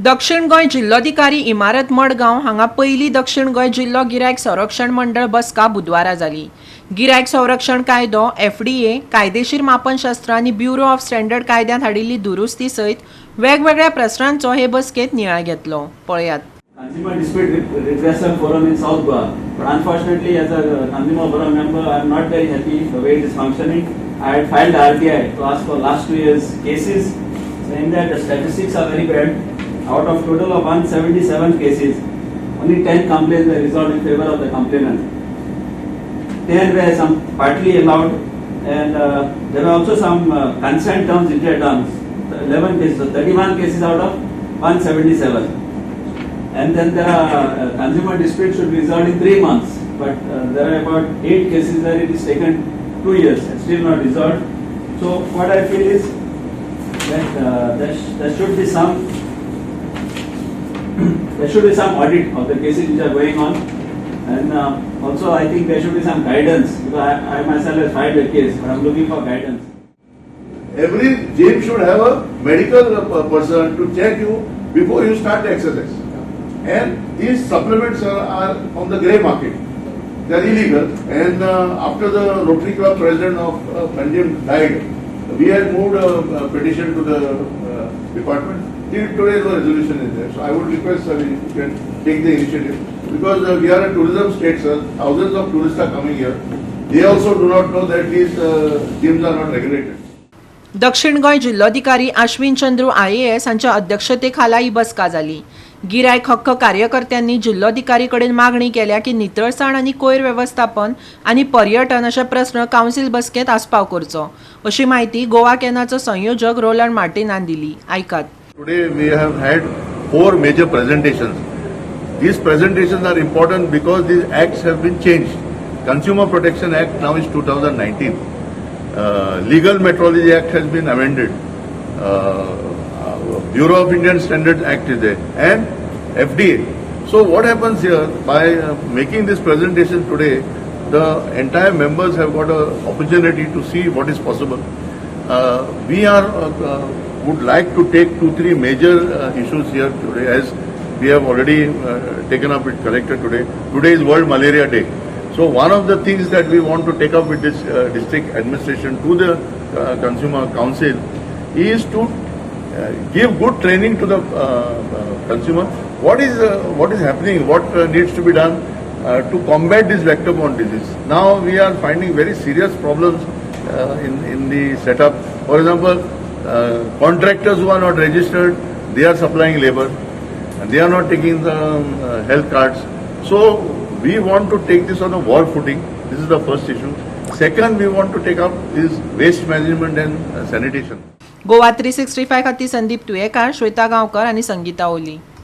दक्षिण गोंय जिल्लोधिकारी इमारत, मडगांव हांगा पयली दक्षिण गोंय जिल्लो गिरायक संरक्षण मंडळ बसका बुधवारा जाली. गिरायक संरक्षण कायदो, एफडीए, कायदेशीर मापनशास्त्र आनी ब्युरो ऑफ स्टँडर्ड कायद्यांत हाडिल्ली दुरुस्ती सयत वेगवेगळ्या प्रस्नांचो हे बसकेंत नियाळ घेतलो. पळयात. Consumer Dispute Redressal Forum in South Goa. But unfortunately, as a Consumer Forum member, I am not very happy the way it is functioning. I had filed RTI to ask for last 2 years' cases, saying that the statistics are very bad. Out of total of 177 cases, only 10 complaints were resolved in favor of the complainant. 10 were some partly allowed, and there were also some consent terms which were done. 11 cases, so 31 cases out of 177. And then there are consumer disputes should be resolved in 3 months, but there are about eight cases where it is taken 2 years and still not resolved. So what I feel is that there should be some audit of the cases which are going on, and also I think there should be some guidance, because I myself have filed a case, but I'm looking for guidance. Every gym should have a medical person to check you before you start the exercise. And these supplements are on the grey market. They are illegal. And after the Rotary Club president of Panjim died, we had moved a petition to the department. Till today, no resolution is there. So I would request, sir, if you can take the initiative. Because we are a tourism state, sir. Thousands of tourists are coming here. They also do not know that these gyms are not regulated. दक्षिण Goa जिल्लोधिकारी Ashwin Chandru IAS हांच्या अध्यक्षतेखाला ही बसका जाली. गिरायक हक्क कार्यकर्त्यांनी जिल्लोधिकारी कडेन मागणी केल्या की नितळसाण आनी कोयर वेवस्थापन आनी पर्यटन अशे प्रस्न कावन्सिल बसकेंत आस्पाव करचो, अशी म्हायती गोवा कॅनाचो संयोजक रोलंड मार्टिनान दिली. आयकात. Today we have had four major presentations. These presentations are important because these acts have been changed. Consumer Protection Act now is 2019. Legal Metrology Act has been amended. Bureau of Indian Standards Act is there and FDA. So what happens here, by making this presentation today, the entire members have got a opportunity to see what is possible. We are would like to take two, three major issues here today, as we have already taken up with collector today. Today is World Malaria Day. So one of the things that we want to take up with this district administration to the Consumer Council is to give good training to the consumer. What is happening? What needs to be done to combat this vector-borne disease? Now we are finding very serious problems in the setup. For example, contractors who are not registered, they are supplying labor, and they are not taking the health cards. So we want to take this on a war footing. This is the first issue. Second, we want to take up is waste management and sanitation. Goa 365 खातीर संदीप तुयेकार, श्वेता गांवकर आनी संगीता ओली.